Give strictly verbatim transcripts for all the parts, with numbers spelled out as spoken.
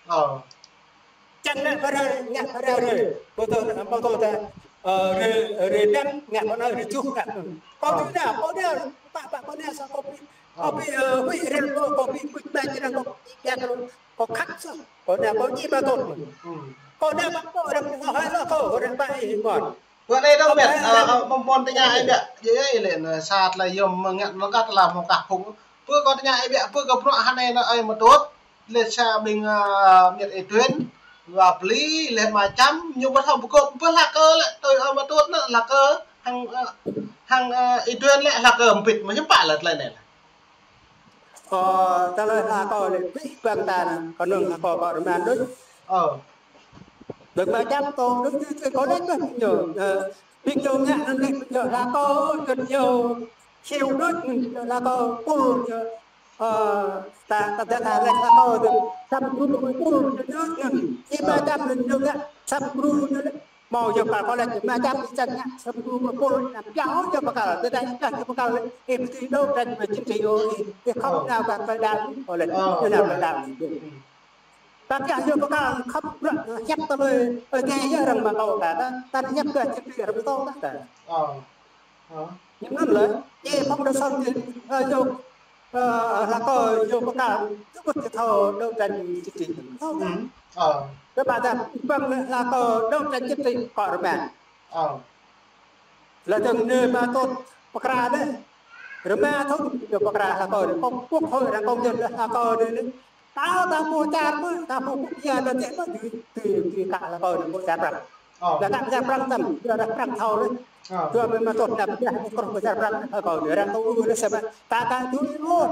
Ơ. Čang ngă pơrao, ngă pơrao rơi. Pơtô, pơtô ta, ơ, rơi, rơi năm, ngă pơrao rơi juh ngă. Kâo tui nao, kâo nao, pă, pă, kâo nao sa kâo pi, kâo pi, ơ, hui răng kâo, kâo pi, hui ba črăng kâo, ya kâo, kâo khăp sa. Kâo nao, kâo či ba tôt. Kâo nao ba kâo răng, kâo hai la kâo, kâo răng ba ih mơ̆n. Pơ anai dong met, ơ, ơ, mơ̆n tơña ai biă, yơ, yơ, lĕ, nă, sa tơlơi yom mơngăt mơkat tơlơi mơkah phung. Pơ kâo tơña ai biă, pơ kâo bruă hơnai nă ai mơtôt, lĕ sa ƀing, ơ, miet ai tuên, wa pli, lĕ ma čăm, ñu ƀu thâo pơkŏp, pơ hlak kơ lĕ, tui, ơ, mơtôt nă, hlak kơ, hăng, ơ, hăng, ơ, ai tuên lĕ, hlak kơ mpit, mă hiư̆m pă lĕ tơlơi anai lĕ. Ơ, tơlơi hlak kơ lĕ, pih bang ta nă, kơnơ̆ng hlak kơ kơ rơman đôč. Ơ. Đơ̆ng ma čăm kâo, đơ̆ng tui tui kâo lĕ kơ ñu, ơ, ƀing ñu ngă anŭn lĕ kơ ñu hlak kơ, kơ ñu hiu đôč, kơ ñu hlak kơ pul, kơ, ơ, ta, ta, ta, ta lĕ hlak kơ tui, săm gru pul, kơ ñu, ñu, či ma čăm lĕ ñu ngă, săm gru ñu lĕ, hmâo yua pơkăl kơ lĕ, ma čăm či čang ngă, săm gru pul, năm pioh yua pơkăl, tơdang pioh yua pơkăl lĕ, ih ƀu dưi đấu tranh mà chính trị ôh, ih, ih khŏm nao kơ tơlơi đaŏ, kơ lĕ, nao kơ tơlơi đaŏ. Tơdah yua pơkăl khăp ră hiăp tơlơi, ơ, kơ yua arăng mă kâo ta, ta, ta hiăp kơ čih pi arăng tŏ ta. Ơ. Ơ. Ñu anŭn lĕ, ih phŏng đa sŏng kơ, ơ, yua, ơ, hlak kơ yua pơkăl, tơƀut kơ thâo đấu tranh chính trị. Thâo ta. Ơ. Kơ ƀă ta, bang lĕ hlak kơ đấu tranh chính trị kơ rơman. Ơ. Lĕ dơ̆ng nê ma tôt pơkra dêh. Rơma thŭn ñu pơkra hlak kơ dêh. Kông quốc hội arăng kông dân hlak kơ dêh. Tao ta pô čar mơ̆, ta pô quốc gia ta dêh mơ̆, tui, tui, tui kă hlak kơ dêh pô čar prăng. Ơ. Lĕ kă pô čar prăng tăm, yua dah prăng thâo dêh. Ơ. Yua mơ̆ ma tôt nă pơdah pô krŏh pô čar prăng hlak kơ dêh. Arăng tui ôh lĕ sa mă, ta ta tui ôh.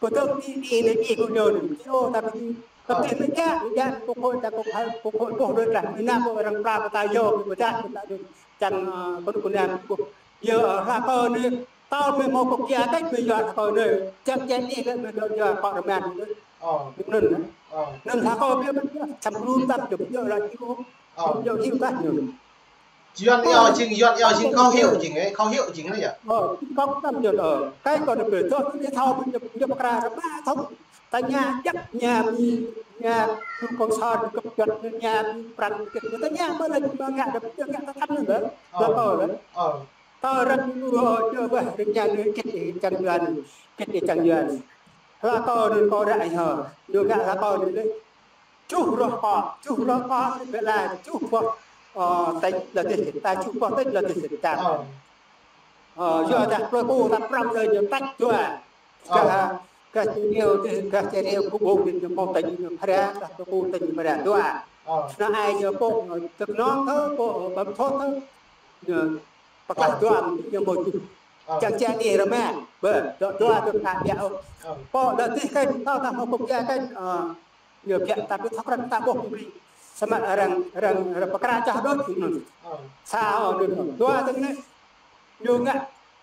Pơtơ̆ng ti ti nê ti kơ ñu dêh. Ơ, ta pơtui. Kơ ti mơ̆ ya, ya, quốc hội ta quốc hội, quốc hội boh đôč lah. Mơ̆ nă kơ arăng prăng ta yua, pơdah pô ta dêh. Čang, ơ, kơ kơ nă kơ. Yơ, ơ, hlak kơ nê, tơl mơ̆ hmâo quốc gia kĕč mơ̆ yua hlak kơ nê, čang čang nê kĕč mơ̆ yua kơ rơman nê. Ơ. Anŭn nê. Ơ. Anŭn hlak kơ biă mơ̆n, săm gru tăm jơp yua lăi hiu. Ơ. Jơp hiu kah ñu. Yuan yua jing, yuan yua jing khẩu hiệu jing, ơ, khẩu hiệu jing nê yơh. Ơ, kông tăm jơp, ơ, kơ kơ nê ƀu thâo, nê thâo, jơp, jơp pơkra rơma thâo. Tơña jăk ñu mĭn, ñu, ñu cộng sản, ñu kơp juăt, ñu mĭn prăng, ñu tơña mơ̆ lĕ, ñu ngă đơ̆p, ñu ngă tơkăm nê, ơ. Hlak kơ lĕ. Ơ. Tơ răng ñu ơ, ñu ƀah răng ñu kĕt ih čang yuan, kĕt ih čang yuan. Hlak kơ anŭn kơ ră ih hơ, ñu ngă hlak kơ anŭn lĕ. Čuh rŏh kơ, čuh rŏh kơ, ƀĕ la čuh boh, ơ, tĕč lŏ dêh, ta čuh boh tĕč lŏ dêh, ta. Ơ. Ơ, yua dah plơi pô ta prăm lĕ ñu tač dua. Ơ. Gah, gah čơriêu dêh, gah čơriêu kơ ƀô̆ dêh ñu hmâo tĕč ñu phara, gah plơi pô tĕč ñu phara dua. Ơ. Nă ai ñu pô, tơk nong thơ, pô, ƀăm thot thơ. Ñu pơklah dua, ñu hmâo čuh. Ơ. Čang čang nê rơma, ƀơ, dua, dua, dua, ta biă ôh. Ơ. Pô, lŏ dêh kĕn, tơl ta hmâo quốc gia kĕn, ơ, ñu biă ta ƀu thâo krăn ta ƀuh ƀri. Samơ̆ arăng, arăng, arăng pơkra čah đôč anŭn. Ơ. Sa ôh anŭn. Dua tơ̆ng nê. Ñu ngă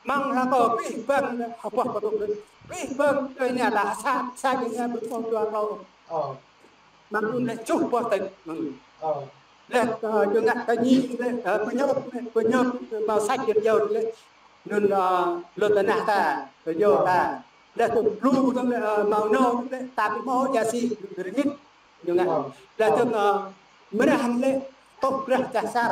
mơ̆ng hlak kơ pih bang hơpă pơtŭk đôč. Pih bang kơ ñu ta sa, sa ñu ngă ƀu thâo dua kâo. Ơ. Mơ̆ng anŭn lĕ čuh boh tĕč. Mơ̆ng. Ơ. Lĕ, ơ, ñu ngă kơ ñu lĕ, ơ, pơñop, pơñop, hmâo sač jơt jơt lĕ. Anŭn, ơ, lŏn tơnah ta, kơ yua ta. Lĕ tơ̆ng blu tơ̆ng lĕ, ơ, hmâo nô lĕ, ta ƀu hmâo ja si, rơngit. Ñu ngă. Ơ. Lĕ tơ̆ng, ơ, mrah lĕ, tŏk brah čah sar.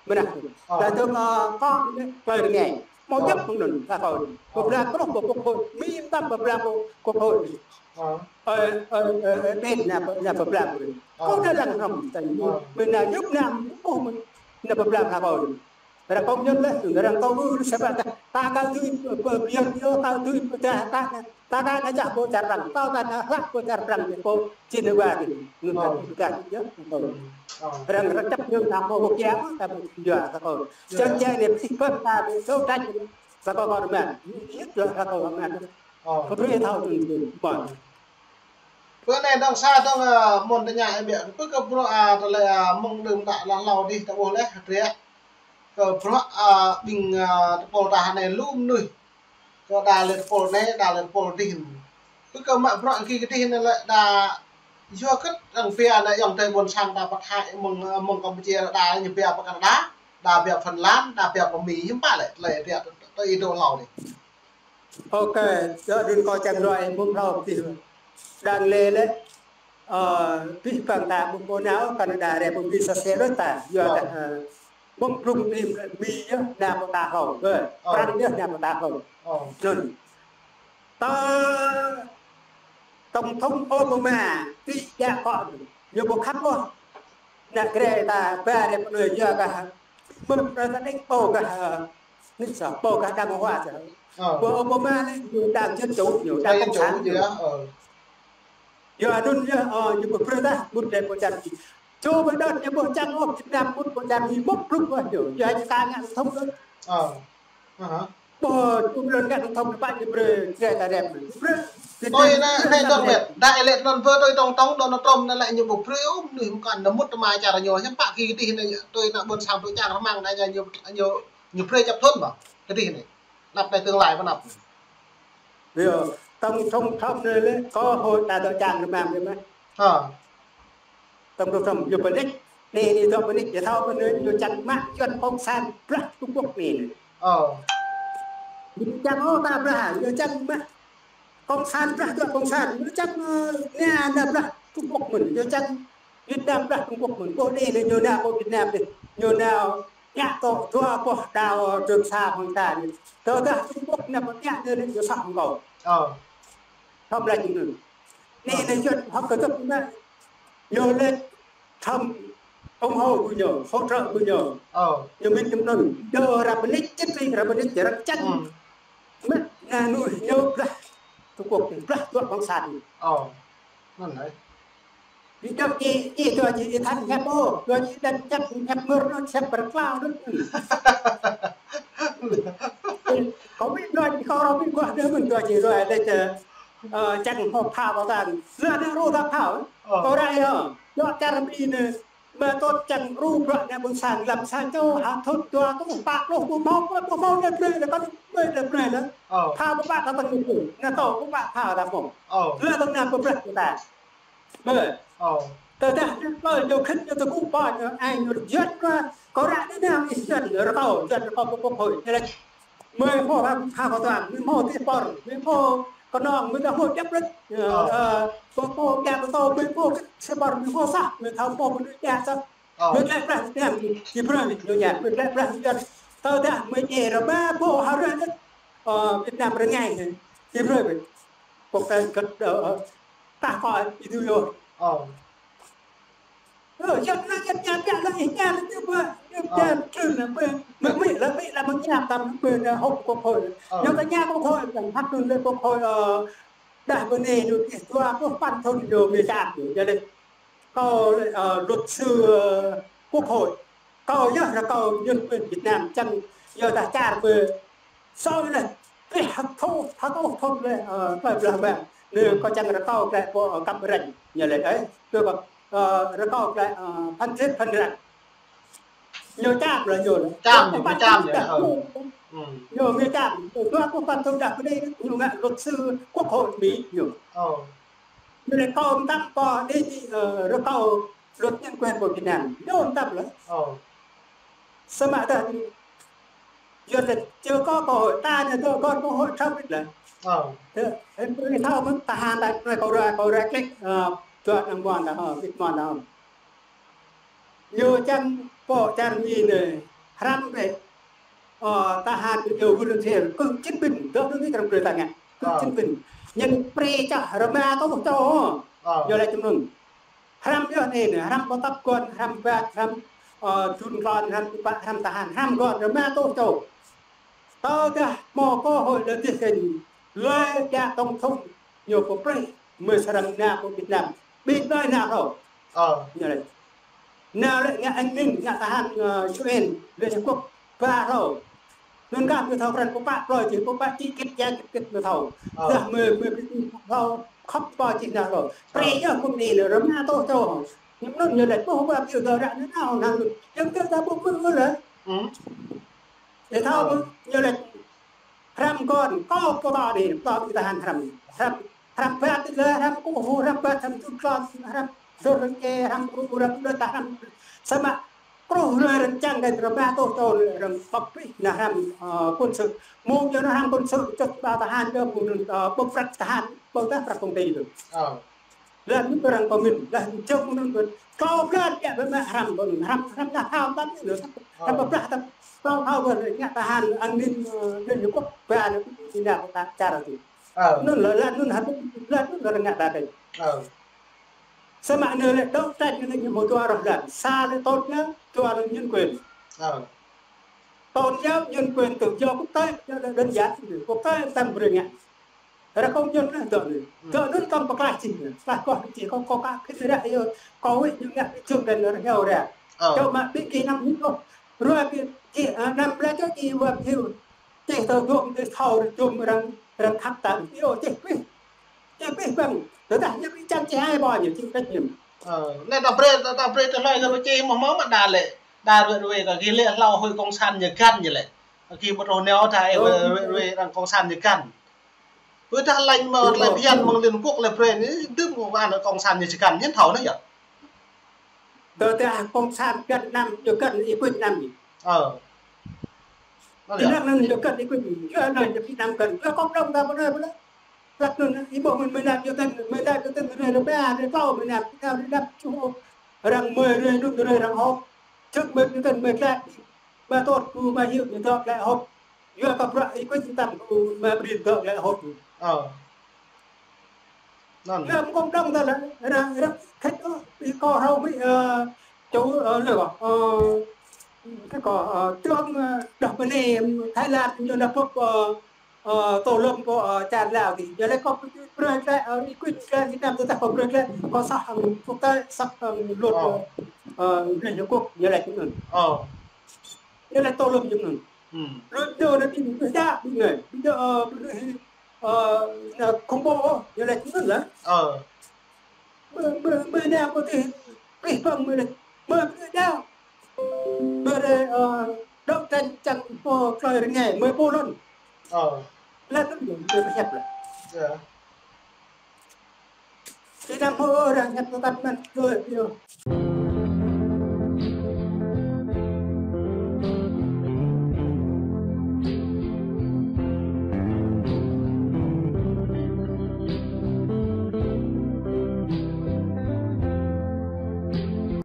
Mrah. Ơ. Lĕ tơ̆ng, ơ, kŏ lĕ, klơi rơngai. Hmâo djŏp mơ̆ng anŭn, ta kơ. Ơ. Pơblang kơ lŏh kơ quốc hội, mĭn tăm pơblang kơ quốc hội. Ơ. Ơ, ơ, ơ, ơ, ƀĕn nă pơ-, nă pơblang. Ơ. Kâo dah lăng hrŏm, ta ñu. Ơ. Mĭn nă djŏp nă, ôh, mĭn nă pơblang ta kơ. Arăng kông nhân lĕ, arăng kông ư, sa ƀă ta, ta ka dưi pơ-, pơ-, pơyơr, ta dưi pơdah, ta, ta, ta, ta čah pô čar prăng, ta, ta, ta hlak pô čar prăng, pô čin wa kơ. Ngưng ta, ơ, pơdah, yơh, ơ. Ơ. Arăng, arăng čăp ñu ta hmâo quốc gia, ta pô čin wa, ta kơ. Yơh. Čang čang nê, pih bang ta, pih sô trách, ta kơ kơ rơman. Yơh, ta kơ rơman. Ơ. Kơ tui thâo tui tui, ƀơ̆n. Pơ anai dong sa dong, ơ, mơ̆n tơña ih biă, pơ kơ bruă, ơ, tơlơi, ơ, mơ̆ng đưm đă lăng hlâo dih ta ƀuh leh, hơdră. Kơ bruă, ơ, ƀing, ơ, tơpul ta hơnai lu mơnuih. Kơ đa lĕ tơpul anai, đa lĕ tơpul dih. Pơ kơ mă bruă kơ dih anai lĕ đa yua kơ arăng pia anai ayŏng adơi ƀôn sang ta pơthai mơ̆ng, ơ, mơ̆ng Campuchia đa ñu pia pơ Canada, đa pia Phần Lan, đa pia pơ Mi, hiư̆m pă lĕ, tơlơi pia tơ, tơ, tơ ih dŏ hlâo dih. Ôkê, dŏ đưm kâo čang roi mơ̆ng hlâo dih. Đang lĕ lĕ, ơ, pih păng ta ƀu pô nao Canada rĕ ƀu bi sa sĕ đôč ta. Yua dah, ơ, mơ̆ng blung anai Mi yơh nao pơ ta hlâo. Ơ, Prăng yơh nao pơ ta hlâo. Anŭn. Ta Tổng thống Obama, ti jak kŏ ñu ƀu khăp ôh. Nă grê ta ba rĕ pơ anai yua kah mơ̆ng ta đĕk pô kah, ơ, nĭ sa, pô kah đang hua sa. Pô Obama lĕ ñu đang dân chủ, ñu đang cộng sản ñu. Yua anŭn yơh, ơ, ñu ƀu brơi tah mŭt lĕ pô čar Mi. Joe Biden ñu ƀu čang ôh Việt Nam mŭt pô čar Mi mŭt blŭk ôh ñu. Yua ñu ka ngă tổng thống đôč. Ơ. Ƀu, ƀu lŏn ngă tổng thống pă ñu brơi, brơi ta rem. Brơi. Tui anai, anai dong met. Đa lĕ lŏn bơ tui tổng thống Donald Trump anai lĕ ñu ƀu brơi ôh, mơnuih mơkăn anai mŭt tơma čar ñu, hiư̆m pă kơ kơdih anai, tui anai ƀôn sang tui čang rơmang anai ñu, ñu, ñu brơi chấp thuận ƀă. Kơdih anai. Anăp anai tương lai ƀă anăp. Ƀiă, tổng thống Trump anai lĕ, cơ hội ta tui čang rơmang rem. Hă. Tổng thống Trump ñu pơnĭt, anai, anai dŏ pơnĭt, ñu thâo pơnĭt, ñu čang mă yuan cộng sản brah Trung Quốc anai. Ơ. Ñu čang ôh ta brah, ñu čang mă cộng sản brah dŏ cộng sản, ñu čang, ơ, anai, anai brah Trung Quốc mơ̆n, ñu čang Việt Nam brah Trung Quốc mơ̆n, pô anai, anai ñu nao pơ Việt Nam anai, ñu nao ngă tŏ dua boh đảo Trường Sa Hoàng Sa anai. Tơdah Trung Quốc nao pơ ngă anai, anai ñu sah hăng kâo. Ơ. Trump lĕ ñu anŭn. Anai, anai yuan hŏk kơ tơ̆p anai. Ñu lĕ Trump ủng hộ kơ ñu, hỗ trợ kơ ñu. Ơ. Ñu mĭn tơm anŭn, ñu ră pơnĭt, čit ri ră pơnĭt, ră čang. Mă, anai ñu brah Trung Quốc, brah dŏ cộng sản. Ơ. Anŭn hă. Ƀiă dŏ či, či dŏ či, či than hiăp ôh, dŏ či đĕt hiăp, hiăp mơ̆r anŭn, hiăp pơrơklao anŭn. Kâo ƀu dŏ či, kâo rŏ ƀu guah anŭn mơ̆n dŏ či, dŏ đĕt, ơ, čang hŏk phao kâo tang. Lĕ anai rô ta phao, ơ. Kâo ră yơh, dŏ čar Mi anai, mă tŏt čang rô bruă anai ƀôn sang lăm sa čô, ha thŭn dua rơtuh pă pluh ƀu hmâo, ƀu hmâo anai brơi, lĕ kâo anai brơi, anai brơi lĕ. Ơ. Phao ƀu pă ta tơ̆ng anai brơi, anai tŏ ƀu pă phao ta hmâo. Ơ. Lĕ tơ̆ng anai pơbrah kơ ta. Ơ. Tơdah ñu pơl ñu khĭn ñu tơgŭ ƀô̆ ñu ai ñu juăt kơ kơ ră anai nao ih juăt rơkâo, juăt rơkâo pơ Quốc hội. Ñu laĭ: Mơi hmâo hăng ha kơ tuang, mơi hmâo tih pơr, mơi hmâo kơnơ̆ng, mơi dah hmâo djăp rĕč. Ơ, ơ, pơ pô djăp rơkâo, mơi hmâo kơ tih pơr, mơi hmâo sah, mơi thâo hmâo kơ ñu djăp sah. Mơi glăi brah Việt Nam, či brơi ñu djăp, mơi glăi brah ñu djăp. Tơdah mơi djăp rơma pô ha rĕč, ơ, Việt Nam rơngai, či brơi mơi. Quốc tế gật đầu, ơ, ta khỏi đi du lịch. Ơ. Ơ, yơh, na, yơh, yơh, yơh, na, yơh, yơh, yơh, yơh, yơh, trơn na, bơ, mơ, mơ, lơ, mơ, lơ, mơ, nhà tăm, bơ, na, họp Quốc hội. Ơ. Yơh, ta nhà Quốc hội, ta họp luôn lên Quốc hội, ơ, đa bơ nê, ñu, tua, Quốc văn thôn, ñu, mê, chả, ñu, yơh, lên. Kâo, ơ, luật sư, ơ, Quốc hội. Kâo yơh rơkâo nhân quyền Việt Nam, čang yơh ta čar bơ soi lĕ, ih, hăk thô, hăk ôh thôn lĕ, ơ, tơlơi blah bang. Anai kâo čang rơkâo lĕ pô, ơ, Cam Ranh, ñu lĕ, ơ, tui kâo, ơ, rơkâo lĕ, ơ, Phan Thuyết Phan Ranh. Ñu čang lĕ ñu lĕ. Čang, ñu čang lĕ, ơ. Ñu, ñu čang, ñu dua kơ Phan Thuyết Phan Ranh, ñu ngă luật sư Quốc hội Mỹ, ñu. Ơ. Ñu lĕ kâo mơtam kâo đi, ơ, rơkâo luật nhân quyền của Việt Nam. Ñu mơtam lĕ. Ơ. Samơ̆ ta, yua ta chưa có cơ hội, ta ñu dŏ gŏn cơ hội thâm lĕ. Ơ. Thế, thế, thế thâo mơ̆n ta han ta, kâo ră, kâo ră click, ơ, dua năm muan ta, ơ, click muan ta. Ñu čang pô čar Mi anai, hrăm bĕ. Ơ, ta han ñu volunteer, cựu chiến binh, dŏ anŭn anai krăm brơi ta ngă. Cựu chiến binh. Ñu brơi čah rơma rơtuh čô. Ơ. Ñu lĕ čơnŭn. Hrăm yơh anai, hrăm pơtăp gŏn, hrăm bat, hrăm, ơ, dŭn klon, hrăm pơpă, hrăm ta han, hrăm gŏn, rơma rơtuh čô. Tơdah hmâo cơ hội lĕ dih kơ ñu, lĕ djă tổng thống ñu pơplih, mơi srăng nao pơ Việt Nam. Ƀing đơi nao hlâo. Ơ. Ñu lĕ. Nao lĕ ngă an ninh, ngă ta han, ơ, U N, Liên Hợp Quốc, ba hlâo. Anŭn kah mơi thâo krăn pơpă plơi či, pơpă či kĭt, ya kĭt kĭt mơi thâo. Ơ. Dah mơi, mơi ƀu hlâo, khŏp pơ či nao hlâo. Ơ. Brơi yơh kơ mi lĕ, rơma rơtuh čô. Ñu anŭn ñu lĕ, ƀuh ba piu dơ̆ ră anai nao, nao anŭn. Yang kơ ta ƀuh mơ̆n lĕ. Ơ. Ih thâo mơ̆n, ñu lĕ hrăm gŏn, kâo pơtô anai, pơtô ƀing ta han hrăm. Hrăm, hrăm bat lĕ, hrăm kơkuh, hrăm bat, hrăm dŭn klon, hrăm dơr rơngai, hrăm kru, hrăm đôč ta hrăm. Samơ̆ kru hrơi rơ̆ng čang đơi rơma rơtuh čô lĕ rơ̆ng pơplih na hrăm, ơ, quân sự. Mơ̆ng yơh na hrăm quân sự, čơt ba ta han yơh, mơ̆ng, ơ, ƀơ̆ng prăk ta han, ƀơ̆ng ta prăk công ty tui. Ơ. Lăn anŭn arăng pơmĭn, lăn anŭn jơ̆ng anŭn ƀơi. Klâo blan biă ƀơi mă hrăm ƀơi anŭn, hrăm, hrăm đa thâo tăm anŭn, hrăm pơblah tăm. Klâo thâo ƀơi anŭn, ngă tơhan an ninh, ơ, Liên Hiệp Quốc ba anŭn, ñu nao pơ ta čar anŭn. Anŭn lĕ lăn anŭn hơbĭt, lăn anŭn lĕ ngă ta kơ. Samơ̆ anai lĕ đấu tranh anai ñu hmâo dua rơh lăn. Sa lĕ tôn giáo, dua lĕ nhân quyền. Tôn giáo, nhân quyền, tự do quốc tế, cho nên đơn giản, quốc tế tăm brơi ngă. Ră kông jơ̆n anai dŏ anai. Dŏ anai tăm pơklaih čih anai. Pơklaih kơ čih kâo, kâo ka kơ ră yơh. Kâo wĭt ñu ngă čih kơ anai ră hiao ră. Čô mă ƀing gih năm hit ôh. Ruai ƀing gih, ơ, năm lĕ čô gih wơ̆t hiu. Čih tơ dŏ tơ thâo ră čum răng, răng khăp ta. Iâu čih pih. Čih pih băng. Tơdah ñu ƀu čang čih ai ƀơi ñu čih pih ñu. Ơ, anai ta brơi, ta, ta brơi tơ hloi kơ čih mơ̆ mơ̆ mă đa lĕ. Đa ruai ruai kơ gih lĕ hlâo hơi cộng sản ñu găn ñu lĕ. Gih ƀu thâo nao ta ơ ruai ruai arăng cộng sản ñu găn. Ƀu dah lañ mơ̆ tơlơi phiăn mơ̆ng Liên Quốc lĕ brơi anai, dơ̆m kơ ană cộng sản ñu či găn, hiư̆m thâo anai yơh. Tơdah cộng sản găn năm, ñu găn Y Quynh năm ñu. Ơ. Anŭn yơh. Anŭn ñu găn Y Quynh, yua anŭn ñu Việt Nam găn, yua cộng đồng ta ƀơi anai ƀơi anai. Lăp anŭn, Y Bông mơi năm ñu găn, mơi năm ñu găn, mơi năm ñu găn, mơi năm ñu găn, mơi năm ñu găn, arăng mơi rơi anŭn rơi arăng hŏk. Čơ̆k mơi ñu găn, mơi găn. Mă tŏt kơ mă hiu ñu dŏ lĕ hŏk. Yua kơ bruă Y Quynh tăm kơ mă ƀrin dŏ lĕ hŏk. Ơ. Anŭn. Yua mơ̆ng cộng đồng ta lĕ, ră, ră, khách ôh, ƀing kâo hrâu mĭ, ơ, čô, ơ, lơ kâo, ơ, kơ kâo, ơ, trưởng, ơ, đah pơ anai, Thái Lan, ñu nao pơ̆k, ơ, ơ, tô lâm kơ, ơ, čar Lào kơ. Yua lĕ kâo brơi lĕ, ơ, Y Quynh lĕ Việt Nam tơdah kâo brơi lĕ, kâo sah hăng quốc tế, sah hăng luật, ơ, ơ, Liên Hiệp Quốc, yua lĕ anŭn. Ơ. Yua lĕ tô lâm jơ̆ng anŭn. Ơ. Lu dơ anai ƀing ƀu đa ƀing anai. Ƀing dơ, ơ, ƀing anai, ơ, anai khủng bố, yua lĕ jơ̆ng anŭn lĕ. Ơ. Mơi, mơi, mơi anai kâo tih, tih păng mơi lĕ. Mơi ƀu đa. Mơi lĕ, ơ, đấu tranh čang pô tơlơi rơngai, mơi pô lŏn. Ơ. Lĕ tơm jơ̆ng, mơi pơhiăp lĕ. Yơh. Či năm hmâo arăng hiăp tơtăn mơ̆n, mơi pô.